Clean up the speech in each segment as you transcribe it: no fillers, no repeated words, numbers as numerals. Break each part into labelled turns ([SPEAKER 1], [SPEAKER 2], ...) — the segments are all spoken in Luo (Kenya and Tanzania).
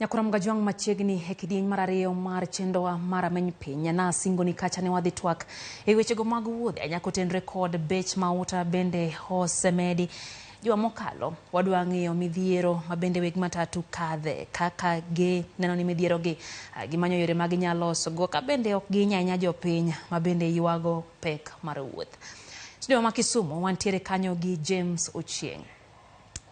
[SPEAKER 1] Nyakwar Mgajwang' machiegni e kidieny mar ariyo mar chenrowa mar Ameny Piny. Nasingoni kacha ne wadhi twak e wechego mag wuodhe nyaka otenre kod bech mauta bende osemedi. Juma mokalo wadwa ng'iyo midhiero ma bende weg matatu kadhe kaka gi neno ni midhiero gi gimanyo yore ma ginyalo losogo ka bende ok gihinya ahinya jopiny ma bende ywago pek mar wuoth. Studio ma Kisumu wantiere kanyo gi James Ochieng'.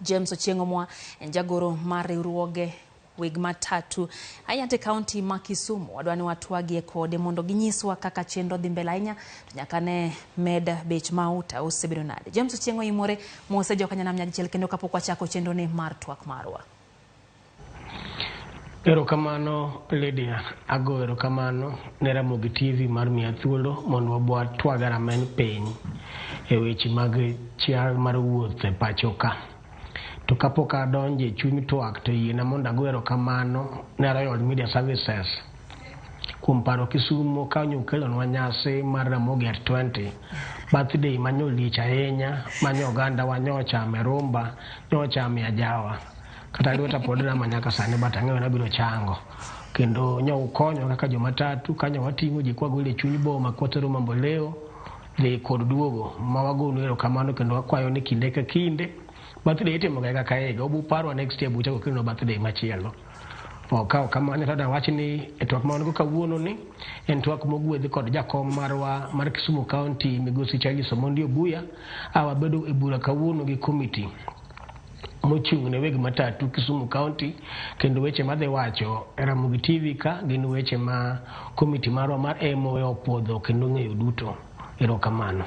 [SPEAKER 1] James Ochieng' Omwa en jagoro mar riwruoge weg matatu ahinya e kaunti ma Kisumu. Wadwa ni watwagie kode mondo ginyiswa kaka chenro dhi mbele ahinya to nyaka ne med bech mauta osebedo nade. James Ochieng' oimore mose jokanyanam nyadichiel kendo kapok wachako chenro ni mar twak marwa.
[SPEAKER 2] Erokamano Lydia, ago erokamano ne Ramogi TV mar miya thuolo mondo wabwa twag rameny piny e weche mag chal mar wuoth e pacho ka. To kapok adonjo e chuny twak to yiena mondo ago erokamano ne Royal Media Services kuom paro Kisumo ka okelonwa nyasi mar Ramogi at 20 birthday manyo lich ahinya manyo oganda wa nyochame rumba nyochame ajawa kata lweta pod rama nyaka sani but ang'eyo ni abiro chango kendo nyo ukonyo kaka jomatatu kanyo wating'o ji kwagolo e chuny boma kwatero Mamboleo dhi kod duogo ma wagonu erokamano kendo wakwayo ni kinde ka kinde birthday itimo ga higa ka higa ubu parwa next year buchako kelonwa birthday machielo. Okawo kamano to dawach ni e twak ma wan go kawuono ni en twak mogwedhi kod jakom marwa mar Kisumu County migosi Charles Omondi Obuya. A wabedo e bura kawuono gi komiti mochung' ne weg matatu Kisumu County kendo weche madhi wacho e Ramogi TV ka gin weche ma komiti marwa mar MOA opuodho kendo ng'eyo duto. Erokamano.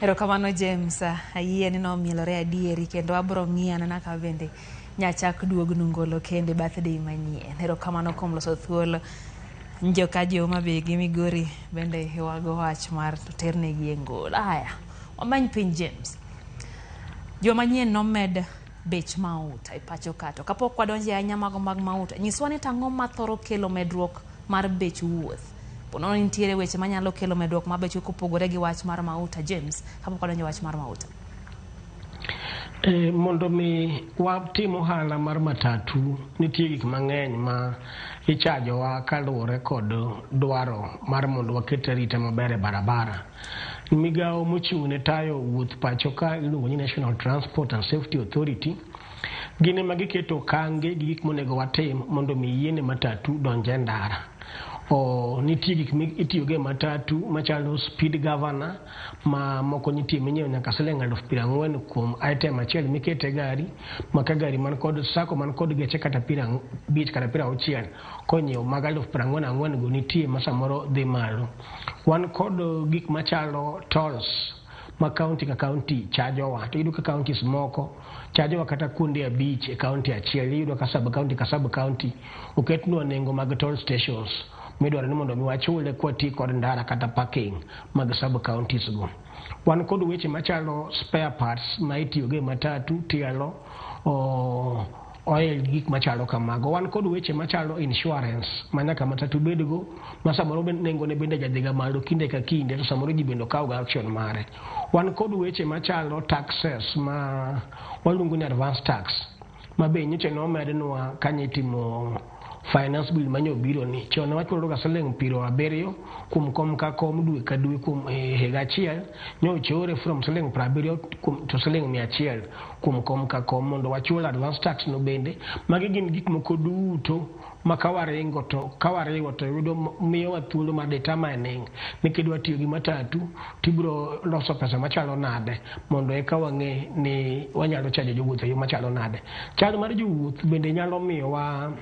[SPEAKER 1] Erokamano James, ayie ni nomielore adieri kendo abro ng'iyo anena ka bende nyachak duognu ngolo kende birthday manyien. Erokamano kuom loso thuolo. Joka jo Homa Bay gi Migori bende ywago wach mar to ternegi e ngolo. Aya, wamany piny James. Juma manyien nomed bech mauta e pacho ka to kapok wadonjo e ahinya mago mag mauta, nyiswa ni tang'o mathoro kelo medruok mar bech wuoth. Ponono nitiere weche manyalo kelo medruok mar bech kopogore gi wach mar mauta James, kapok wadonjo e wach mar mauta.
[SPEAKER 2] Mondo mi watim ohala mar matatu nitie gik mang'eny ma ichajowa kaluwore kod dwaro mar mondo waket arita maber e barabara. Migawo mochung' ne tayo wuoth pacho ka iluongo ni National Transport and Safety Authority gin ema giketo okange gi gik monego watim mondo mi yiene matatu donj e ndara. Nitie gik mitiyogo e matatu machalo speed governor ma moko nitie minyiewo nyaka siling 40,000 kuom item achiel mikete e gari ma ka gari man kod sacco man kod geche kata 50 kata 60 konyiewo mag 40,000 ang'wen go nitie ma samoro dhi malo. Wan kod gik machalo tolls ma county ka county chajowa to iyudo ka counties moko chajowa kata kuonde 5 e county achiel. Iyudo ka sub county ka sub county oketnwa nengo mag toll stations midwaro ni mondo mi wachule kwati kod ndara kata parking mag sub counties go. Wan kod weche machalo spare parts ma itiyogo e matatu, tielo, oil gi gik machalo kamago. Wan kod weche machalo insurance ma nyaka matatu bedgo ma samoro nengone bende jadhiga malo kinde ka kinde to samoro ji bende okaw ga action mare. Wan kod weche machalo taxes ma waluongo ni advance tax ma be nyocha nomednwa kanyo itimo finance bill manyo obiro ni chon ne wachulo ga siling 70 kuom kom ka kom dwe ka dwe kuom higa achiel nyo ochore from siling 70 kuom to siling 100 kuom kom ka kom mondo wachul advance tax no bende. Magi gin gik moko duto ma kawaringo to kawariwo to yudo miyowa thuolo mar determining ni kidwa tiyo gi matatu tibiro loso pesa machalo nade mondo eka wang'e ni wanyalo chajo jowuoth e yo machalo nade. Chal mar jowuoth bende nyalo miyowa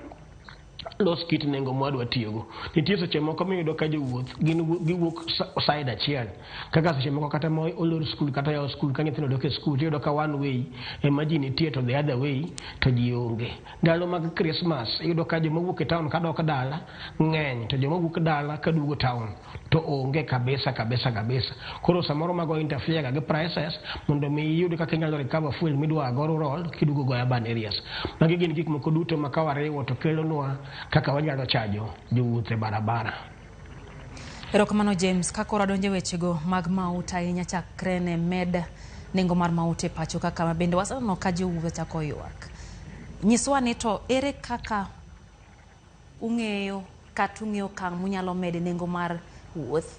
[SPEAKER 2] los kit nengo mwadwa tiyogo. Nitie seche moko miyudo ka jowuoth gin giwuok side achiel kaka seche moko kata ma olor skul kata yaw skul ka nyithindo dok e skul tiyudo ka one way ema ji nitie to the other way to ji onge. Ndalo mag Christmas iyudo ka joma wuok e town kadok dala ng'eny to joma wuok dala kaduogo town to onge kabisa kabisa kabisa. Koro samoro mago interfere ga gi prices mondo mi iyud kaka inyalo recover fuel midwa go rural kiduogo go urban areas. Magi gin gik moko duto ma kawariwo to kelonwa kaka wanyalo chajo jowuoth e barabara.
[SPEAKER 1] Erokamano James, ka koro adonjo e wechego mag mauta ahinya chakre ne med nengo mar mauta e pacho kaka ma bende waseneno ka jowuoth ochako ywak. Nyiswa ni to ere kaka ung'eyo kata ung'eyo okang' munyalo mede nengo mar wuoth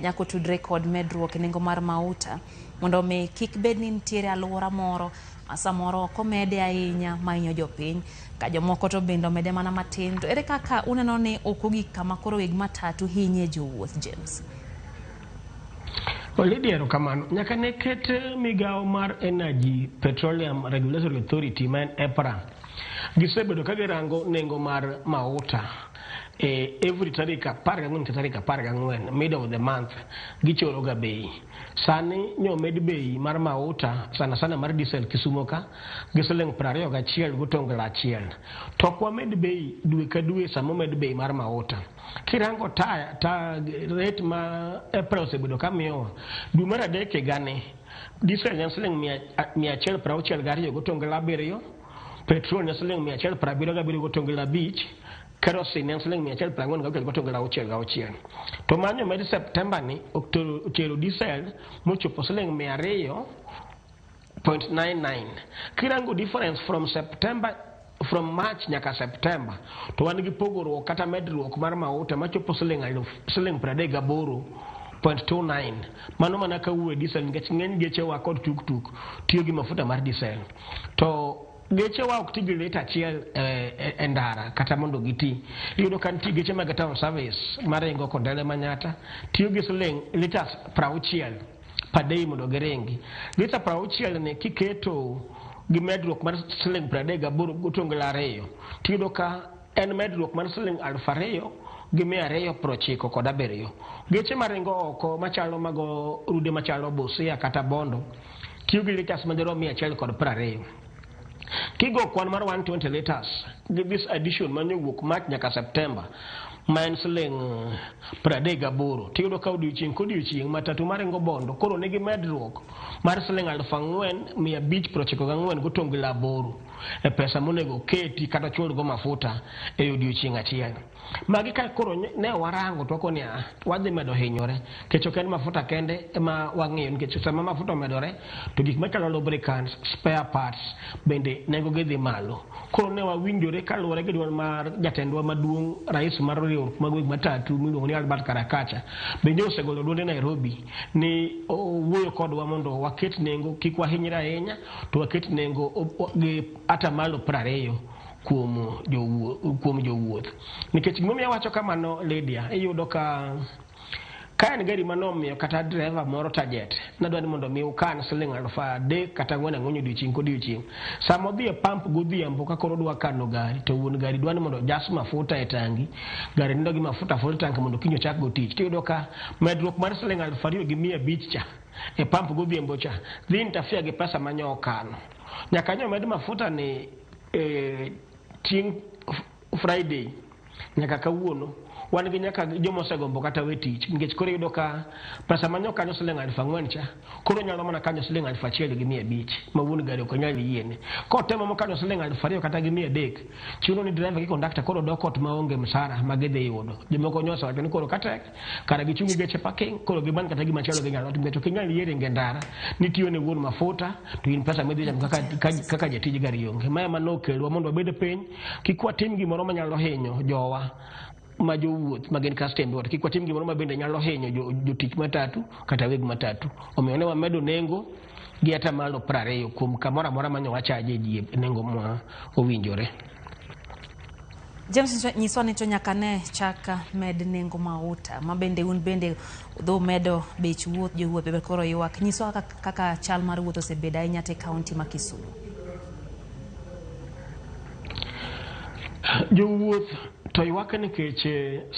[SPEAKER 1] nyaka otudre kod medruok e nengo mar mauta mondo mi kik bed ni nitiere alwora moro ma samoro ok omede ahinya mahinyo jopiny ka jomoko to bende omede mana matin. To ere kaka uneno ni ok ogik kama koro weg matatu hinye jowuoth, James?
[SPEAKER 2] Lydia, erokamano. Nyaka ne ket migawo mar Energy Petroleum Regulatory Authority ma en EPRA, gisebedo ka girango nengo mar mauta e every tarik 14 ka tarik 14, mid of the month, gichoro ga bei. Sani nyomed bei mar mauta, sana sana mar diesel, Kisumo ka gi siling 21.1. To ok wamed bei dwe ka dwe. Sama omed bei mar mauta, kirango ta rate ma EPRA osebedo ka miyowa dwe mar adek higani, diesel ne en siling 162.7, petrol ne siling 177.5, kerosene ne en siling 146.66. To manyo med September ni otero diesel mochopo siling 200.99. Kirango difference from September, from March nyaka September, to wan gi pogruok kata medruok mar mauta machopo siling aluf siling 38.29. Mano mana kawuoyo diesel, nikech ng'eny gechewa kod tuktuk tiyo gi mafuta mar diesel, to gechewa ok ti gi lita achiel e ndara kata mondo giti. Iyudo ka nitie geche mag town service maringo Kondele, Manyata tiyo gi siling litas 60 per day mondo giringi. Lita 60 ni kiketo gi medruok mar siling 38.2, tiyudo ka en medruok mar siling 2,297. Geche maringo oko machalo mago rude machalo Busia kata Bondo tiyo gi litas madirom 120. Kigo kwan mar 120 liters gi this addition mane owuok March nyaka September ma en siling 38, tiyudo ka odiochieng' kodiochieng' matatu maringo Bondo koro nigi medruok mar siling 4,594.8 e pesa monego keti kata chulgo mafuta e odiochieng' achiel. Magi ka koro ne warango to wakoni wadhi medo hinyore, nikech ok en mafuta kende ema wang'iyo, nikech sama mafuta omedore to gik machalo lubricants, spare parts bende nengo gi dhi malo. Koro ne wawinjore kaluwore gi duol mar jatendwa maduong', rais mar riwruok mag weg matatu miluongo ni Albert Karakacha, bende osegolo duonde Nairobi ni owuoyo kodwa mondo waket nengo kik wahinyre ahinya, to waket nengo gi atamalo 20 kuom jowuoth. Nikech gimomiyo awacho kamano, Lydia, iyudo ka en gari manomiyo kata driver moro target nadwa ni mondo mi ukan siling 3,000 kata 4 4 odiochieng' kodiochieng', sama odhi e pump godhiambo ka koro odwa kano gari, to wuon gari dwa ni mondo jas mafuta e tangi gari nindo gi mafuta full tank mondo kiny ochak go tich, tiyudo ka medruok mar siling 2,500 cha e pump godhiambo cha dhi interfere gi pesa manyo okano nyaka nyo med mafuta ni chieng' Friday nyaka kawuono. Wan gi nyaka joma osegombo kata we tich, nikech koro iyudo ka pesa manyo kanyo siling 4,000 cha koro nyalo mana kanyo siling 1,500 ma wuon gari ok nyal yiene. Kotemo mokano siling 2,000 kata gi 300, chuno ni driver gi conductor koro dok ot maonge msara ma gidhi yudo. Jomoko nyosa wacho ni koro katek kara gichung' gi geche parking, koro gimany kata gimachielo ginyalo timo, nikech ok inyal yie ringo e ndara nitiyo ne wuon mafuta to in pesa midhi chamo kaka jatij gari onge. Ma ema nokelwa mondo wabed piny, kik watim gimoro manyalo hinyo jowa ma jowuoth ma gin customers, kik watim gimoro ma bende nyalo hinyo jotich matatu kata weg matatu. Omiyo ne wamedo nengo gi atamalo 20 kuom kamoro amora manyo wachaje ji e nengo ma owinjore.
[SPEAKER 1] James, nyiswa ni to nyaka ne chak med nengo mauta ma bende un bende dho medo bech wuoth, jowuoth bende koro ywak. Nyiswa kaka chal mar wuoth osebedo ahinya te kaunti ma Kisumu.
[SPEAKER 2] Jowuoth to ywak nikech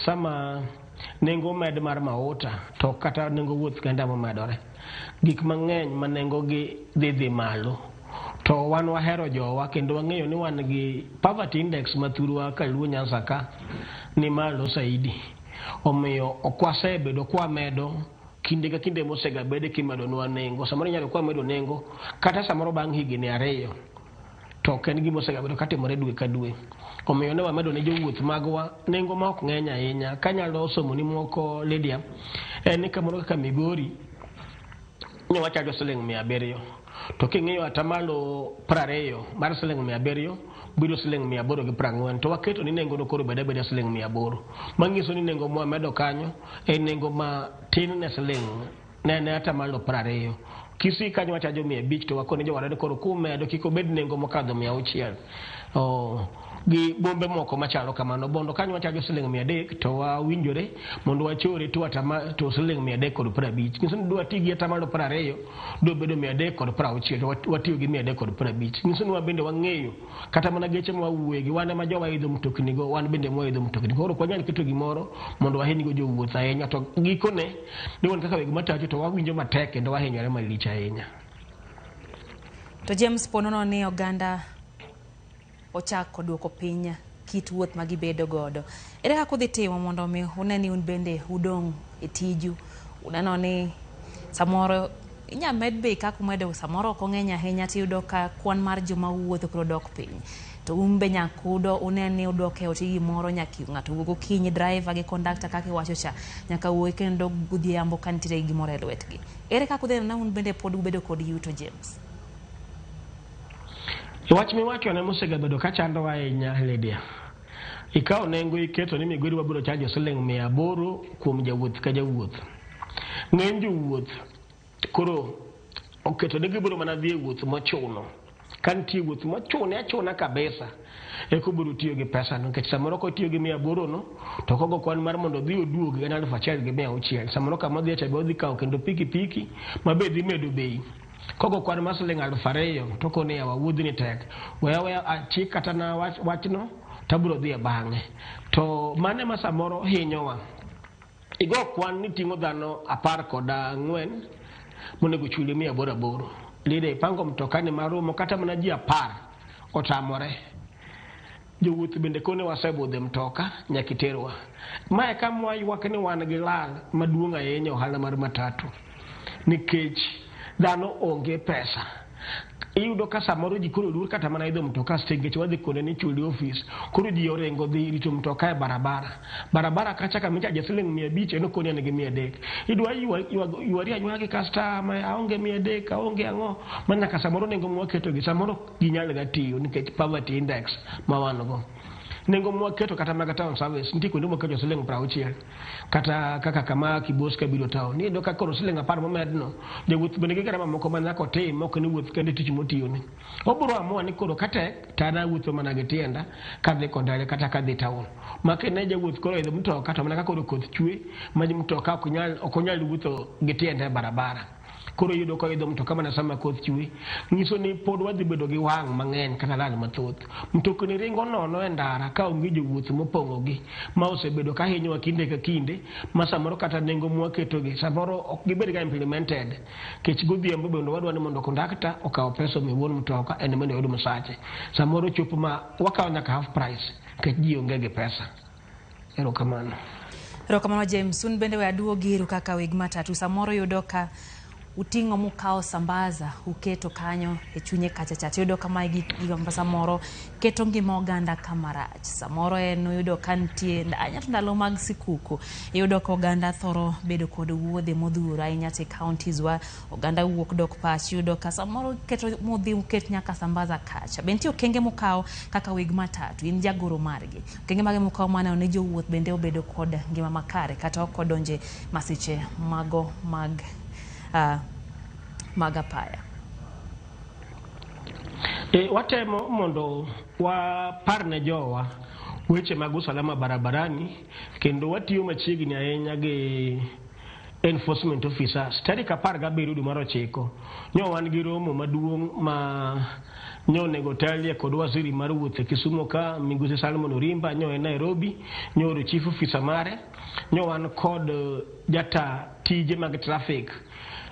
[SPEAKER 2] sama nengo omed mar mauta, to kata nengo wuoth kende momedore, gik mang'eny ma nengo gi dhi malo. To wan wahero jowa kendo wang'eyo ni wan gi poverty index ma thurwa ka Luo Nyanza ka ni malo saidi, omiyo ok wasebedo kwamedo kinde ka kinde mosegabede kimedonwa nengo. Samoro inyalo kwamedo nengo kata samoro bang' higni 2, to ok en gima osegabedo katimore dwe ka dwe. Omiyo ne wamedo ne jowuoth magwa nengo ma ok ng'eny ahinya. Kanyalo somoni moko, Lydia, en ni kamoro kaka Migori ne wachajo siling 700, to king'iyo atamalo 20 mar siling 700 biro siling 840, to waketo ni nengo no koro bed abeda siling 800, manyiso ni nengo mwamedo kanyo en nengo ma tin ne siling ne 20%. Kisii kanyo wachajo 500, to wakoni jowadwa ni koro kumedo kik obed nengo mokadho 600. Gi bombe moko machalo kamano. Bondo kanyo wachajo siling 300, to wawinjore mondo wachore to atama to siling 350. Nyiso ni dwa ti gi 20% do bedo 360, to watiyo gi 350. Nyiso ni wabende wang'eyo kata mana geche ma wawuoye gi wan ema jowa idho mtokni go, wan bende mwaidho mtokni. Koro ok wanyal keto gimoro mondo wahinygo jowuoth ahinya, to gikone ni wan kaka weg matatu to wawinjo matek kendo wahinyore malich ahinya.
[SPEAKER 1] To James, ponono ni oganda ochako duoko piny kit wuoth ma gibedo godo, ere kaka udhi timo mondo mi une ni un bende udong' e tiju? Uneno ni samoro inya med bei kaka umedo, samoro ok ong'eny ahinya, tiyudo ka kwan mar joma wuotho koro dok piny, to un be nyaka une ni udok e ot gi gimoro. Nyaka ng'ato wuog okinyi, driver gi conductor kaka iwacho cha, nyaka wuogi kendo godhiambo ka nitiere gi gimoro e lwetgi. Ere kaka udhi neno ni un bende pod ubedo kod yuto, James?
[SPEAKER 2] Wach miwacho ne mosegabedo ka chandowa ahinya, Lydia. Ikawo nengo iketo ni Migori wabiro chajo siling 800 kuom jawuoth ka jawuoth. Ng'eny jowuoth koro oketo ni gibiro mana dhi e wuoth mochuno. Ka nitie wuoth mochune achuna kabisa, eka obiro tiyo gi pesa no, nikech samoro kotiyo gi 800 no, to kogo kwan mar mondo odhi oduogi en 1600. Samoro kama odhiye cha be odhi kawo kendo pikipiki ma be dhi medo bei. Kogo kwan mar siling 2000, to koni yawa wuodhni tek, weya weya achik kata na wachno to abiro dhi e bang'e. To mano ema samoro hinyowa. Igo kwan ni ting'o dhano 14 monego chuli 880. Lida ipango mtokani maromo kata mana ji 10 otamore. Jowuoth bende kone wasebudho e mtoka nyaka iterwa. Mae kama waywak ni wan gi lal maduong' ahinya ohala mar matatu. Nikech dhano onge pesa. Iyudo ka samoro ji koro luor kata mana idho mtoka stage nikech wadhi kuonde ni chuli ofis. Koro ji oringo dhi rito mtoka e barabara. Barabara kacha kama ichaje siling 500 en okoni en gi 300. Idwa ywari aywaya gi customer, aonge 300, aonge ang'o. Ma nyaka samoro nengo mwaketo gi samoro ginyal ga tiyo nikech poverty index ma wan go. Nengo mwaketo kata mag town service nitie kuonde mwaketo siling 60, kata kaka kama Kibos kabiro town. Iyudo ka koro siling 10 momedno, jawuoth bende gi garama moko ma nyaka otim, ok ni wuoth kende tich motiyone. Obiro amua ni koro katek to an awuotho mana gi tienda kadhi Kondele kata kadhi town. Ma kine jawuoth koro oidho mtoka to mana ka koro koth chwe ma mtoka ok onyal wuotho gi tiende e barabara. Koro iyudo ka oidho mtoka mana sama koth chwe. Nyiso ni pod wadhi bedo gi wang' mang'eny kata lal mathoth. Mtokni ringo nono e ndara ka onge jowuoth mopong'ogi, ma osebedo ka hinyowa kinde ka kinde, ma samoro kata nengo mwaketogi samoro ok gibed ga implemented. Kech godhiambo bende wadwa ni mondo kondakta okaw pesa omi wuon mtoka en bende oyud msache. Samoro chopo ma wakawo nyaka half price nikech ji onge gi pesa. Erokamano.
[SPEAKER 1] Erokamano James. Un bende we aduogi iru kaka weg matatu. Samoro yudo ka uting'o mukawo sambaza uketo kanyo e chunye kacha cha, tiyudo ka mae gigo ma samoro keto ngima oganda kama rach. Samoro en oyudo ka nitie ahinya to ndalo mag sikuku, iyudo ka oganda thoro bedo kod wuodhe modhuro ahinya te counties wa, oganda wuok dok pacho, iyudo ka samoro keto modhi uket nyaka sambaza kacha. Be nitie okenge mukawo kaka weg matatu, in jagoro margi, okenge mage mukawo maneno ni jowuoth bende obedo kod ngima makare kata ok odonje masiche mago mag apaya?
[SPEAKER 2] Watemo mondo wapar ne jowa weche mag usalama barabarani, kendo watiyo machiegni ahinya gi enforcement officers. Tarik 17 dwe mar ochiko nyo wan gi romo maduong' ma nyo onego talie kod waziri mar wuoth e Kisumu ka migosi Salmon Orimba nyo e Nairobi, nyo oro chief officer mare, nyo wan kod jata tije mag traffic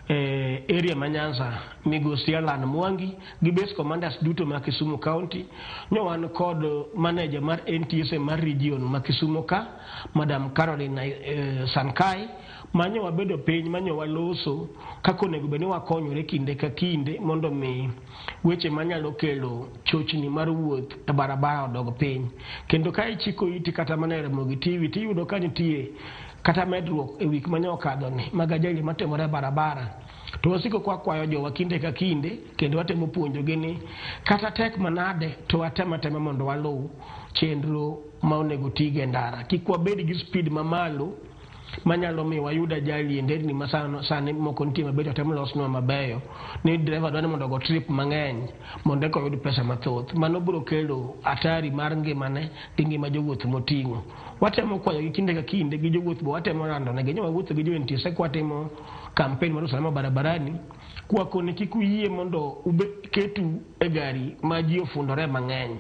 [SPEAKER 2] area ma Nyanza migosi Alan Mwangi gi base commanders duto ma Kisumu County, nyo wan kod manager mar NTSA mar region ma Kisumu ka Madam Caroline Sankai, manyo wabedo piny manyo waloso kaka onego bed ni wakonyore kinde ka kinde mondo mi weche manyalo kelo chochni mar wuoth e barabara odog piny. Kendo ka ichiko iti kata mana e Ramogi TV tiyudo ka nitie kata medruok e wik manyo okadho ni mag ajali matimore e barabara. To wasiko kwa kwayo jowa kinde ka kinde, kendo watemo puonjogi ni kata tek manade to watem atema mondo waluw chenro ma onego tigo e ndara. Kik wabed gi speed mamalo manyalo miyo wayud ajali e nderni ma sani moko nitie mabecho tem losnwa mabeyo ni driver dwa ni mondo ogo trip mang'eny mondo eka oyud pesa mathoth. Mano biro kelo hatari mar ngimane gi ngima jowuoth moting'o. Watemo kwayogi kinde ka kinde gi jowuoth be watemo lando negi. Nyo wawuotho gi jo NTSA kwatimo campaign mar usalama barabarani kwakone kik uyie mondo ketu e gari ma ji ofundore mang'eny,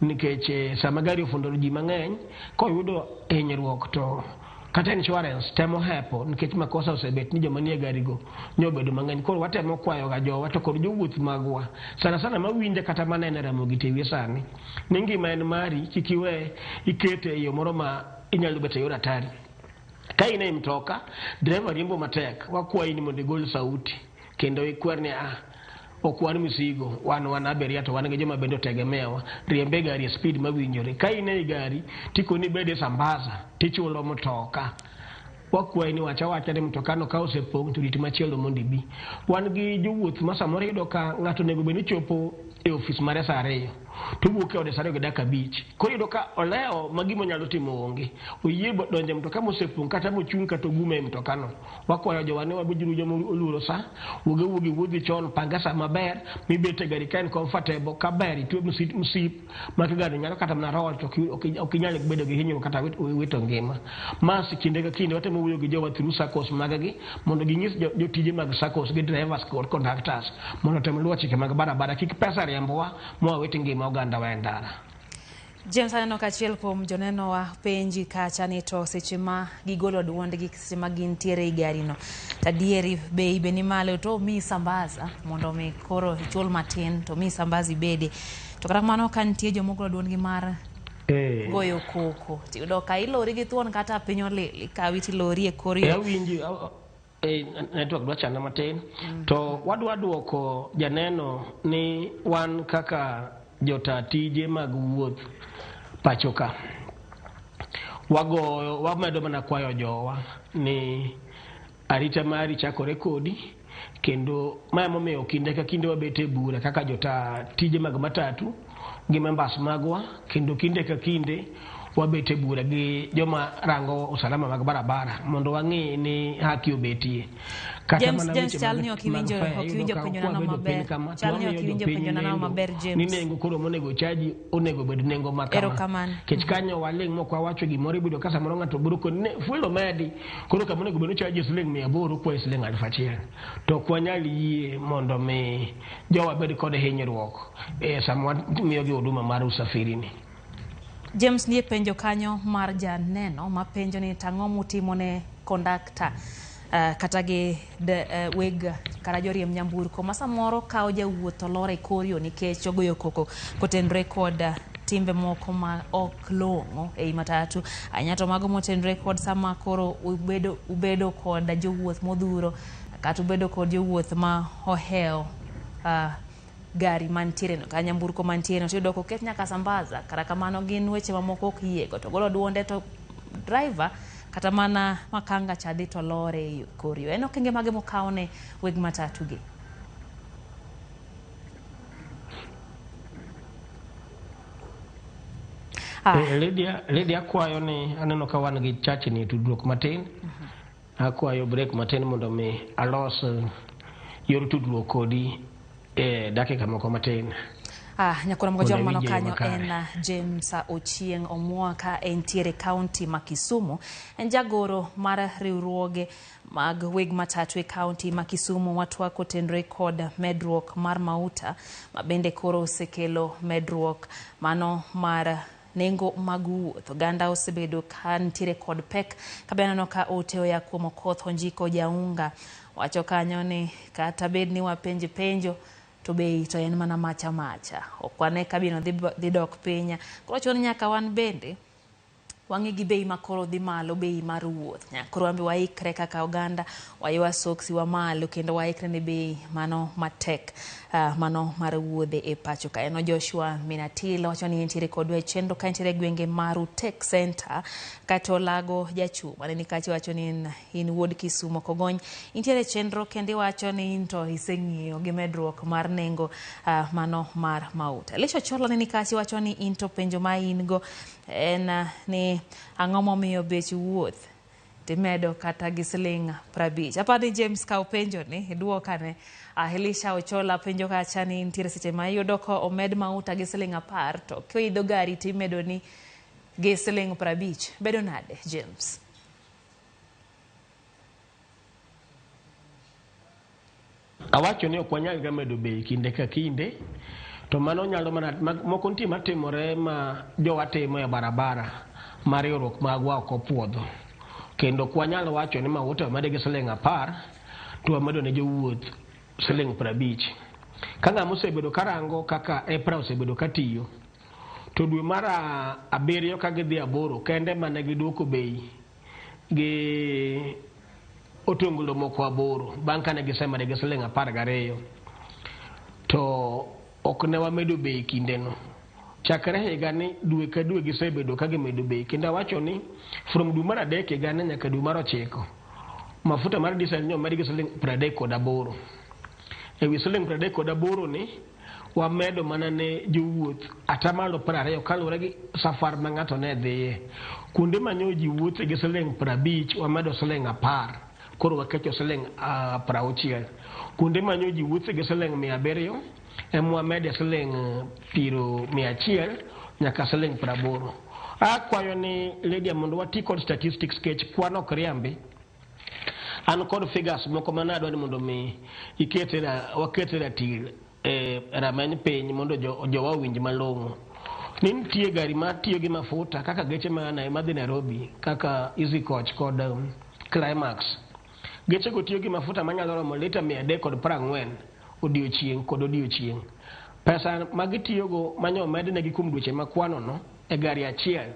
[SPEAKER 2] nikech sama gari ofundore ji mang'eny koyudo hinyruok to kata insurance temo hepo nikech makosa osebet ni joma nie gari go nyobedo mang'eny. Koro watemo kwayo ga jowa to kod jowuoth magwa sana sana mawinje kata manene Ramogi TV sani ni ngima en mari, kik iwe ikete e yo moro ma inyalo bet e yor hatari. Ka in e mtoka, dereva riembo matek, wakwayi ni mondo igol sauti kendo ikwer ni ah, ok wan misigo, wan abiria to wan gi joma bende otegemeawa. Riembe gari e speed mawinjore. Ka in ei gari tikoni ibed e sambaza tichulo mtoka, wakwayi ni wacha wacha ni mtokano ka osepong' to rit machielo mondo ibi. Wan gi jowuoth ma samoro iyudo ka ng'ato onego bed ni chopo e ofis mare saa 2 to owuok e ode saa 2:05. Koro iyudo ka olewo ma gima onyalo timo onge, oyie donjo e mtoka mosepong' kata mochung' kata ogume e mtokano. Wakwayo jowa ni wabeduru joma oluoro sa, wuog awuoga iwuodhi chon, pange sa maber mibet e gari ka en comfortable, kaber itwe msip ma ka gari nyalo kata mana roll to ok inyal bedo gi hinyruok kata wito ngima. Ma kinde ka kinde watemo wuoyo gi jowa through SACCOs mag gi mondo ginyis jotije mag SACCOs gi drivers kod conductors mondo otem luwo chike mag barabara, kik pesa riembowa ma wawit ngima oganda wa e ndara.
[SPEAKER 1] James, aneno ka achiel kuom joneno wa penji kacha ni to seche ma gigolo duondgi seche ma gintiere e gari no to adieri bei be ni malo to omiyi sambaza mondo mi koro ichul matin to omiyi sambaza ibede. To kata kamano ka nitie joma ogolo duondgi mar goyo koko tiyudo ka ilori gi thuon kata piny olil ikawi tilori e kor yo.
[SPEAKER 2] Awinji network dwa chanda matin to wadwa duoko janeno ni wan kaka jota tije mag wuoth pacho ka wagoyo wamedo mana kwayo jowa ni arita mari chakore kodi, kendo ma emomiyo kinde ka kinde wabet e bura kaka jota tije mag matatu gi members magwa, kendo kinde ka kinde wabet e bura gi joma rango usalama mag barabara mondo wang'i ni haki obetie. Kata
[SPEAKER 1] James,
[SPEAKER 2] mana
[SPEAKER 1] James
[SPEAKER 2] weche
[SPEAKER 1] chal ni ok
[SPEAKER 2] mag
[SPEAKER 1] iwinjo
[SPEAKER 2] fare,
[SPEAKER 1] ok
[SPEAKER 2] iyudo
[SPEAKER 1] iwinjo
[SPEAKER 2] ka
[SPEAKER 1] penjo nano
[SPEAKER 2] kwabedo piny
[SPEAKER 1] maber.
[SPEAKER 2] kama, to
[SPEAKER 1] Chal ni
[SPEAKER 2] wamiyo
[SPEAKER 1] ok iwinjo
[SPEAKER 2] jopiny
[SPEAKER 1] penjo nano
[SPEAKER 2] nengo
[SPEAKER 1] maber
[SPEAKER 2] ni
[SPEAKER 1] James.
[SPEAKER 2] nengo koro monego chaji onego bed nengo ma kama.
[SPEAKER 1] Erokamano.
[SPEAKER 2] Nikech kanyo waling' mok wawacho gimoro, ibiro ka samoro ng'ato biro koni ne fuel omedi, koro kama onego bed ni ochaji siling 800 okwayi siling 1000. To ok wanyal yie mondo mi jowa bed kod hinyruok e sama wamiyogi huduma mar usafiri ni.
[SPEAKER 1] James, nie penjo kanyo mar janeno mapenjo ni tang'o mutimo ne kondakta kata gi weg kata joriemb nyamburko ma samoro kawo jawuoth to loro e kor yo nikech ogoyo koko kotenore kod timbe moko ma ok long'o ei matatu, ahinya to mago motenore kod sama koro ubedo kod jowuoth modhuro kata ubedo kod jowuoth ma ohewo gari mantiere no kata nyamburko mantiere no, tiyudo koket nyaka sambaza. Kata kamano gin weche mamoko ok yiego to golo duonde to driver kata mana makanga cha dhi to lore e kor yo. En okenge mage mokaw ne weg matatu gi?
[SPEAKER 2] Lydia, akwayo ni aneno ka wan gi chachni e tudruok matin. Akwayo break matin mondo mi alos yor tudruok kodi e dakika moko matin.
[SPEAKER 1] Nyakora Mogo Jwang'
[SPEAKER 2] Mondo
[SPEAKER 1] mano
[SPEAKER 2] awinje
[SPEAKER 1] kanyo
[SPEAKER 2] makare.
[SPEAKER 1] en James Ochieng' Omwa ka entiere kaunti ma Kisumu. En jagoro mar riwruoge mag weg matatu e kaunti ma Kisumu. Watwak kotenore kod medruok mar mauta ma bende koro osekelo medruok mano mar nengo mag wuoth. Oganda osebedo ka nitiere kod pek ka be aneno ka ote oya kuom Okoth Onjiko Jaunga wacho kanyo ni kata bed ni wapenje penjo to bei to en mana macha macha, ok wane ka bino dhi dok piny, koro chuno ni nyaka wan bende Wang'i gi bei makoro dhi malo, bei mar wuoth. Koro wan be waikre kaka oganda, waywa soksi wa malo kendo waikre ne bei mano matek, mano mar wuodhe e pacho ka. En Joshua Minatilo wacho ni entiere kodwa e chenro ka entiere e gwenge mar Utek Center kata Olago Jachuma ne nikacha wacho ni in wuod Kisumo Kogony. Intiere e chenro kendo iwacho ni in to iseng'iyo gi medruok mar nengo mano mar mauta. Elisha Ochola ne nikacha wacho ni in to penjo ma in go en ni ang'o momiyo bech wuoth timedo kata gi siling 50. Aparo ni James kaw penjo ni iduok ane. Elisha Ochola penjo kacha ni nitiere seche ma iyudo ka omed mauta gi siling 10 to kiidho gari timedo ni gi siling 50. Bedo nade James?
[SPEAKER 2] Awacho ni ok wanyal ga medo bei kinde ka kinde, to mano nyalo mana moko nitie matimore ma jowa timo e barabara ma riwruok magwa ok opuodho. Kendo ok wanyal wacho ni mauta omedi gi siling 10 to wamedo ne jowuoth siling 50. Ka ng'ama osebedo karango kaka EPRA osebedo katiyo, to dwe mar 7 ka gidhi 8 kende mane giduoko bei gi otonglo moko 8 bang' kane gisemede gi siling 12 to ok ne wamedo bei kindeno. Chakre higani dwe ka dwe gisebedo ka gimedo bei, kendo awacho ni from dwe mar 3 higani nyaka dwe mar 9 mafuta mar diesel ne omed gi siling 38. Ewi siling 38 ni wamedo mana ne jowuoth atamalo 20 kaluwore gi safar ma ng'ato ne dhiye. Kuonde ma nyo ji wuothe gi siling 50 wamedo siling 10, koro wakecho siling 60. Kuonde ma nyo ji wuothe gi siling 700 ema wamede siling 100 nyaka siling 80. Akwayo ni Lydia mondo wati kod statistics kech kwan ok riambi. An kod figures moko mane adwa ni mondo mi waket e ratil e rameny piny mondo jowa owinj malong'o. Ni nitie gari matiyo gi mafuta kaka geche madhi Nairobi kaka Easy Coach kod Climax. Gechego tiyo gi mafuta manyalo romo lita 340 odiochieng' kod odiochieng'. Pesa ma gitiyogo manyo omednegi kuom dweche makwano no e gari achiel,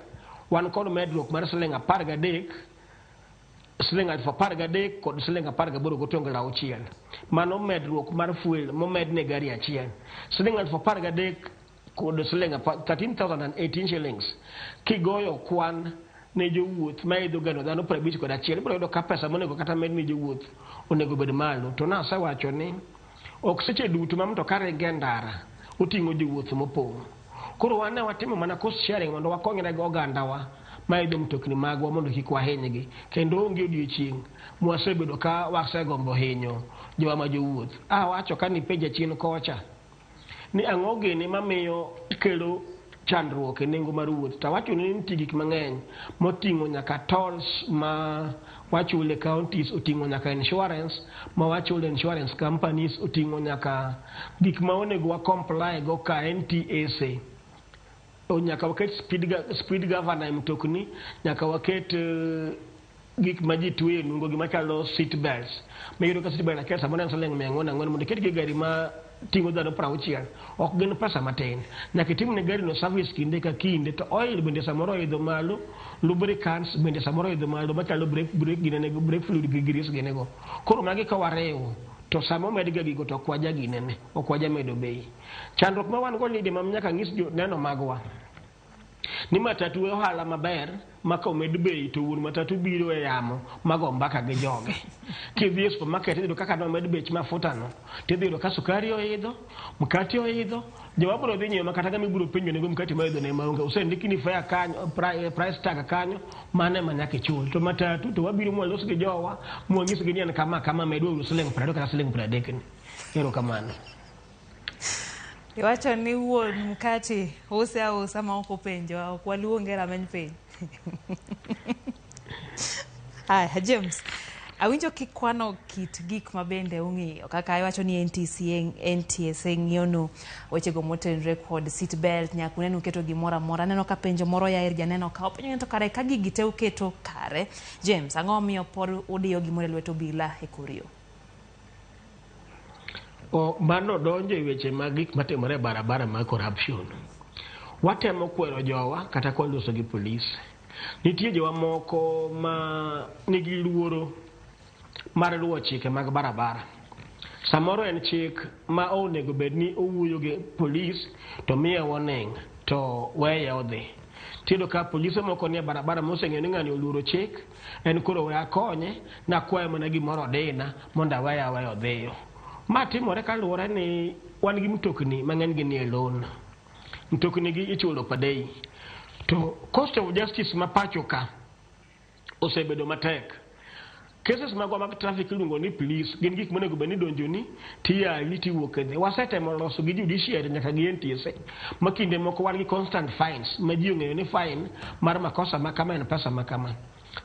[SPEAKER 2] wan kod medruok mar siling 13, siling 13,000 kod siling 18.6. Mano medruok mar fuel momedne gari achiel. Siling 13,000 kod siling 13,018 shillings. Kigoyo kwan ne jowuoth ma idho gano dhano 51, ibiro yudo ka pesa monego kata med ne jowuoth onego bed malo. To nasewacho ni ok seche duto ma mtoka ringo e ndara oting'o jowuoth mopong'. Koro wan ne watimo mana cost sharing mondo wakonyre gi ogandawa ma idho mtokni magwa mondo kik wahinygi. Kendo onge odiochieng' mwasebedo ka wasegombo hinyo jowa ma jowuoth. Awacho ka nipenja chien kocha ni ang'o gini mamiyo kelo chandruok e nengo mar wuoth, to awacho ni nitie gik mang'eny moting'o nyaka tolls ma wachulo e counties, oting'o nyaka insurance ma wachulo insurance companies, oting'o nyaka gik ma onego wa comply go ka NTSA. Nyaka waket speed governor e mtokni, nyaka waket gik ma ji tweyo e nungo, gima chalo seat belts. Miyudo ka seat belt achiel samoro en siling 404 mondo iket gi gari ma ting'o dhano 60, ok gin pesa matin. Nyaka itim ne gari no service kinde ka kinde, to oil bende samoro oidho malo, lubricants bende samoro oidho malo machalo brake ginene, brake fluid gi grease ginego. Koro magi ka wariwo to sama omed ga gigo to ok waja ginene, ok waja medo bei. Chandruok ma wan go Lydia ma nyaka nyis joneno magwa ni matatu e ohala maber ma ka omed bei to wuon matatu biro e yamo mago mbaka gi joge. Kidhi e supermarket idhi yudo kaka nomed bech mafuta no, tidhi yudo ka sukari oidho, mkate oidho, jowa biro dhi nyiewo makata ng'ama ibiro penjo nengo mkate ma oidho ne maonge. Osendikni fare kanyo, price tag kanyo, mano ema nyaka ichul. To matatu to wabiro mwalos gi jowa, mwanyisgi ni en kama kama, medwa uru siling 20 kata siling 30 ni. Erokamano.
[SPEAKER 1] Iwacho ni wuon mkate use ausa ma ok openjowa, ok waluonge rameny piny. Aya, James, awinjo kikwano kit gik ma bende ung'iyo kaka iwacho ni NTSA ng'iyo nu wechego motenore kod seat belt, nyaka uneno uketo gimoro amora. Aneno ka penjo moro ya ir janeno ka openjo ni to kare ka gigi te uketo kare. James, ang'o momiyo pod udiyo gimoro e lwet obila e kor yo?
[SPEAKER 2] Mano donjo e weche mag gik matimore e barabara mag corruption. Watemo kwero jowa kata kwaloso gi polis. Nitie jowa moko ma nigi luoro mar luwo chike mag barabara. Samoro en chik ma onego bed ni owuoyo gi polis to miye warning to weye odhi. Tiyudo ka polise moko nie barabara moseng'eyo ni ng'ani oluoro chik, en koro we akonye, nakwaye mana gimoro odina mondo aweye aweya odhiyo. Ma timore kaluwore ni wan gi mtokni mang'eny gi nie loan. Mtokni gi ichulo per day. To cost of justice ma pacho ka osebedo matek. Cases magwa mag traffic iluongo ni police gin gik monego bed ni donjoni tiyali tiwuok e dhi. Wasetemo loso gi judiciary nyaka gi NTSA ma kinde moko wan gi constant fines ma ji ong'eyo ni fine mar makosa ma kama en pesa ma kama.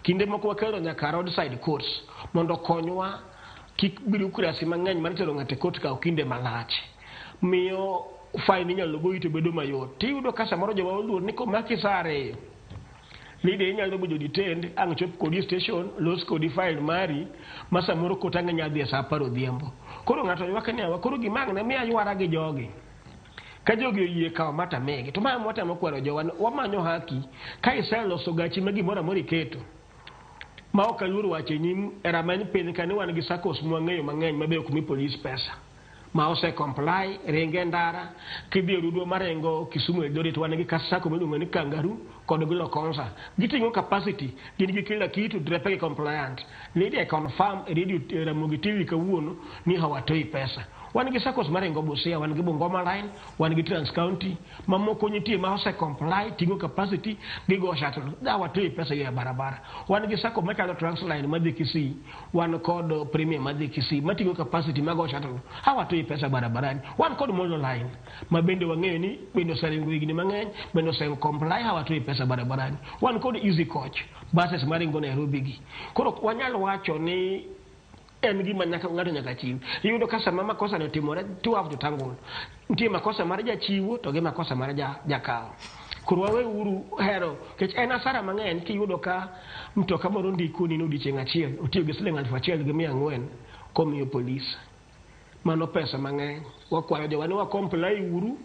[SPEAKER 2] Kinde moko wakelo nyaka roadside courts mondo okonywa kik bureaucracy mang'eny mar tero ng'ato e court kaw kinde malach. Miyo fine inyalo goyi to bedo mayot. Tiyudo ka samoro joma oluor ni komaki sa 2 Lady inyalo bedo detained ang' chop kodi e station los kodi file mari ma samoro kot ang' inyalo dhi e sa 10 odhiambo. Koro ng'ato ywak ni awa koro gima ang' ne miya ywara gi jogi. Ka jogi oyie kawo ma tamigi. To ma ema watemo kwero jowa ni wamanyo haki ka iseloso gachi ma gimoro amora iketo ma ok aluor wacho e nyim e rameny piny ka ni wan gi SACCOS mwang'eyo mang'eny ma be ok mi polis pesa. Ma ose comply ringe ndara kidhi e rudwa maringo Kisumu Eldoret wan gi sacco miluongo ni Kangaroo kod Gloconsa giting'o capacity gin gi kila kitu drepe gi compliant lady I confirm e radio e Ramogi TV kawuono ni hawatoi pesa wan gi SACCOs maringo Busia wan gi Bungoma line wan gi Trans County mamoko nitie ma ose comply ting'o capacity gigo shuttle hawatoi pesa e barabara wan gi SACCO machalo Transline madhi Kisii wan kod Premier madhi Kisii mating'o capacity mago shuttle hawatoi pesa barabarani wan kod Molo line ma bende wang'eyo ni bende oseringo higni mang'eny bende ose comply hawatoi pesa barabarani wan kod Easy Coach buses maringo Nairobi gi koro wanyal wacho ni en gima nyaka ng'ato nyaka chiw iyudo ka sama makosa ni otimore two have to tangle nitie makosa mar jachiwo to gi makosa mar jakawo koro wawe uru hero nikech en asara mang'eny kiyudo ka mtoka moro ndikoni ni odiochieng' achiel otiyo gi siling 1400 komiyo polis mano pesa mang'eny wakwayo jowa ni wa comply uru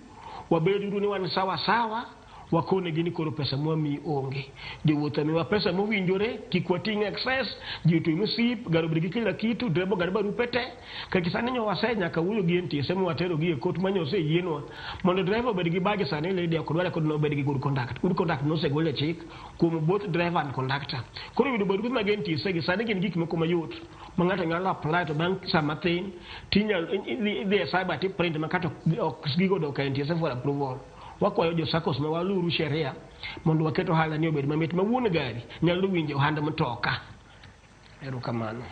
[SPEAKER 2] wabed uru ni wan sawa sawa wakonegi ni koro pesa mwamiyi onge jowuoth amiwa pesa mowinjore kik wating' excess ji otwe mosip gari obed gi kila kitu dereba ogad barupe te kech sani nyo wase nyaka wuoyo gi NTSA mwatero gi e court manyo oseyienwa mondo driver obed gi bag sani lady ok dware kod nobed gi good conduct good conduct nosegol e chik kuom both driver and conductor koro yudo barupe mag NTSA gi sani gin gik moko mayot ma ng'ato nyalo apply to bang' sa mathin tinyalo idhi e cyber ti print ma kata ok gigo dok e NTSA for approval wakwayo jo SACCOS ma waluru sheria mondo waket ohala ni obed mamit ma wuon gari nyalo winjo ohand mtoka. Erokamano.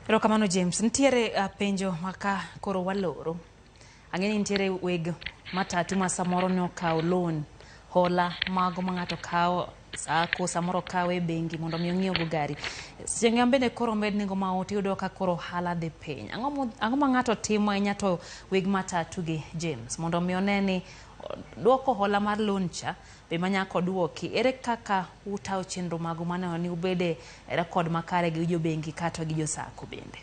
[SPEAKER 1] Erokamano James. Nitiere penjo maka koro waloro. Ang'e ni nitiere weg matatu ma samoro ne okawo loan, hola mago ma ng'ato kawo sako samoro okawe e bengi mondo mi ong'iew go gari. Seche ma bende koro omed nengo mauta iyudo ka koro ohala dhi piny. Ang'o ma ng'ato timo ahinya to weg matatu gi James mondo mi one ni duoko hola mar loan cha be manyaka oduoki. Ere kaka utayo chenro magu maneno ni ubede e rekod makare gi jo bengi kata gi jo sako bende?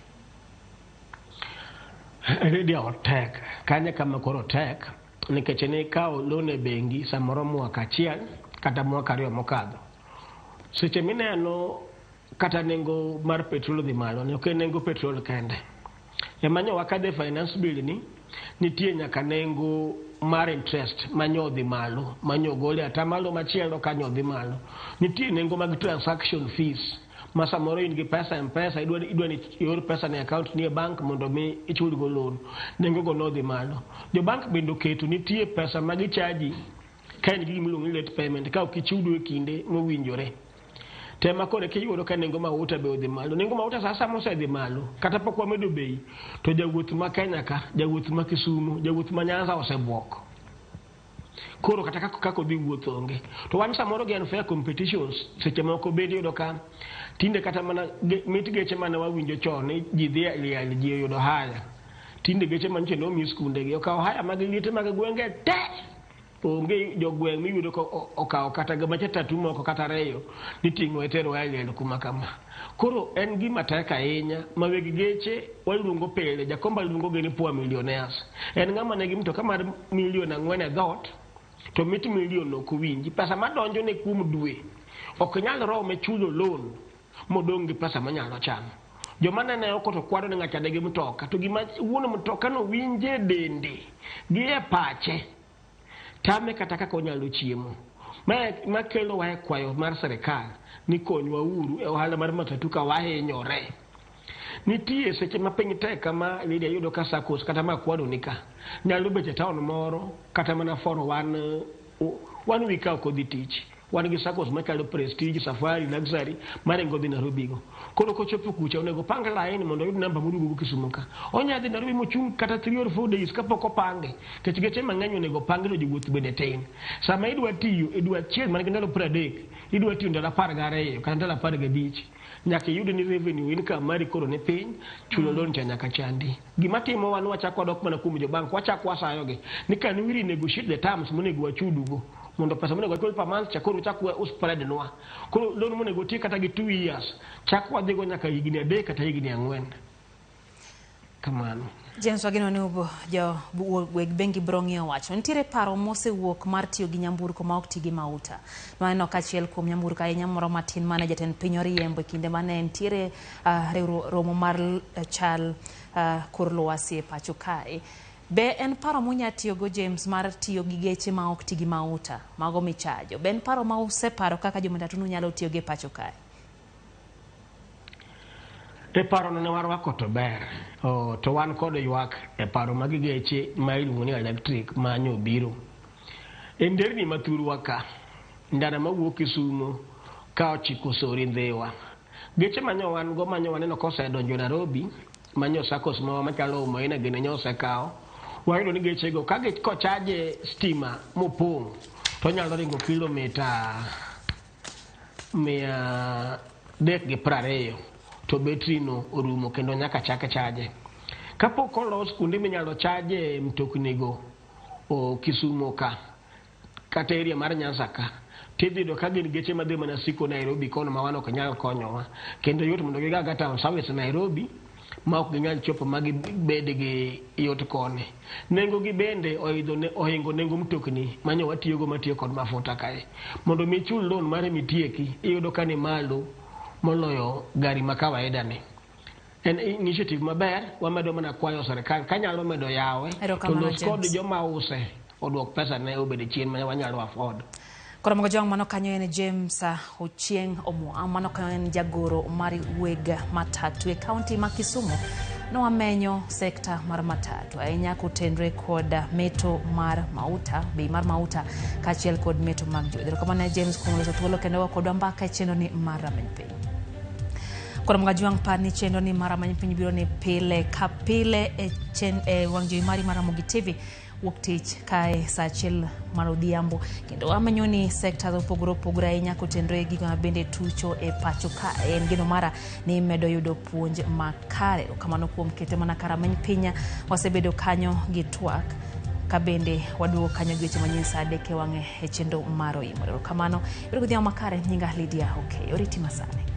[SPEAKER 2] Radio tek kanye kama koro tek nikech ne ikawo loan e bengi samoro mwaka achiel kata mwaka 2 mokadho. Seche mineno kata nengo mar petrol dhi malo, ne ok en nengo petrol kende. Ema nyo wakadhe finance bill ni nitie nyaka nengo mar interest manyo dhi malo, manyo gole atamalo machielo kanyo dhi malo. Nitie nengo mag transaction fees ma samoro in gi pesa M-Pesa idwa ni ior pesa ne account ni e bank mondo mi ichul go loan. Nengo go nodhi malo. Jo bank bende oketo nitie pesa ma gichaji ka in gi gima iluongo ni late payment ka ok ichudo e kinde mowinjore. Tema koro kiyudo ka nengo mauta be odhi malo. Nengo mauta sa asaya mosedhi malo kata pok wamedo bei to jawuoth ma Kenya ka, jawuoth ma Kisumu, jawuoth ma Nyanza osebuok. Koro kata kaka odhi wuoth onge. To wan samoro gi unfair competitions seche moko bende iyudo ka tinde kata mana mit geche mane wawinjo chon ni ji dhi e liel ji oyudo haya. Tinde geche manyocha nomi skunde gi okawo haya mag liete mag gwenge te. Onge jogweng' miyudo ka okawo kata macha tatu moko kata 2 niting'o itero e liel kuma kama. Koro en gima tek ahinya ma weg geche waluongo pile, Jakomba luongo gi ni poor millionaires. En ng'ama nigi mtoka mar milion 4 e dhoot to mit milion ok owinji. Pesa madonjo ne kuom dwe Ok nyal rome chulo loan modong' gi pesa monyalo chamo. Joma nene oko to kwado ni ng'acha nigi mtoka, to gima wuon mtoka no winje dende gi e pache tame kata kaka onyalo chiemo. Ma kelo wa e kwayo mar sirikal ni konywa uru e ohala mar matatu ka wahinyore. Nitie seche ma piny tek kama Lydia yudo ka SACCOS kata ma kwado ni ka nyalo bet e town moro kata mana for one week ka ok odhi tich. Wan gi SACCOS machalo Prestige, Safari, Luxury maringo dhi Nairobi go. Koro kochopo kucha onego pang line mondo oyud namba moduogo go Kisumu ka. Onya dhi Nairobi mochung' kata 3 or 4 days kapok opange. Nikech geche mang'eny onego pangi to jowuoth bende tin. Sama idwa tiyo e dwe achiel man gi ndalo 30, idwa tiyo ndalo 12 kata ndalo 15. Nyaka iyud ni revenue income mari koro ni piny, chulo loan cha nyaka chandi. Gima timo wan wachako wadok mana kuom jobank, wachako wasayogi ni can we renegotiate the terms monego wachudugo mondo pesa monego wachul per month cha koro uchak uspread nwa. Koro loan monego oti kata gi 2 years, chak wadhigo nyaka higni 3 kata higni 4. Kamano.
[SPEAKER 1] James, wageno ni jo weg bengi biro ng'iyo wacho. Nitiere paro mosewuok mar tiyo gi nyamburko ma ok ti gi mauta. Waneno ka achiel kuom nyamburko ahinya moro matin mane jatend piny oriembo e kinde mane nitiere romo mar chal kor lwasi e pacho kae. Be en paro munya tiyogo, James, mar tiyo gi geche ma ok ti gi mauta, mago michajo? Be en paro ma useparo kaka jomatatu nyalo tiyogo e pacho kae?
[SPEAKER 2] E parono ne warwako to ber. To wan kod ywak e paro mag geche ma iluongo ni electric ma nyobiro. E nderni ma thurwa ka, ndara mawuok Kisumo ka ochiko Sori Ndhiwa. Geche manyo wan go manyo waneno kosedonjo Nairobi, manyo SACCOS mawa machalo Umoina gini nyo osekawo. Wayudo ni gechego ka kochaje stima mopong' to onyalo ringo kilomita 320 to betri no orumo kendo nyaka chak chaje. Kapok olos kuonde minyalo chaje mtoknigo Kisumo ka kata area mar Nyanza ka, tidhi yudo ka gin geche madhi mana siko Nairobi kono ma wan ok nyal konyowa. Kendo yot mondo giga town service Nairobi ma ok ginyal chopo ma gibed gi yot koni. Nengo gi bende oidho ne, ohingo nengo mtokni manyo watiyogo matiyo kod mafuta kae. Mondo mi ichul loan mare mitieki, iyudo ka ni malo moloyo gari ma kawaida ni. En initiative maber, wamedo mana kwayo sirikal kanyalo medo yawe to los kod joma use oduok pesa ne obed chien ma wanyalo afford.
[SPEAKER 1] Koro mogo jong mano kanyo en James Ochieng Omwa, mano kanyo en jagoro mar weg matatu e kaunti ma Kisumu. Nowamenyo sekta mar matatu ahinya kotenre kod meto mar mauta, bei mar mauta kaachiel kod meto mag jowuoth. Erokamano James kuom loso thuolo kendo kodwa mbaka e chenro ni mar Rameny Piny. Koro mga jwang' par ni chenro ni mar Rameny Piny biro ni pile ka pile e wang' jowi mari mar Ramogi TV wuok tich kae saa 1 mar odhiambo, kendo wamenyo ni sekta opogore opogore ahinya kotenore gi gigo ma bende tucho e pacho ka. En geno mara ni medo yudo puonj makare. Erokamano kuom kete mana ka Rameny Piny. Wasebedo kanyo gi twak ka bende waduogo kanyo gi weche manyien saa 3 e wang'e e chenro mar Oimore. Erokamano. Bedo godhiambo makare. Nyinga Lydia Okeyo. Oriti masani.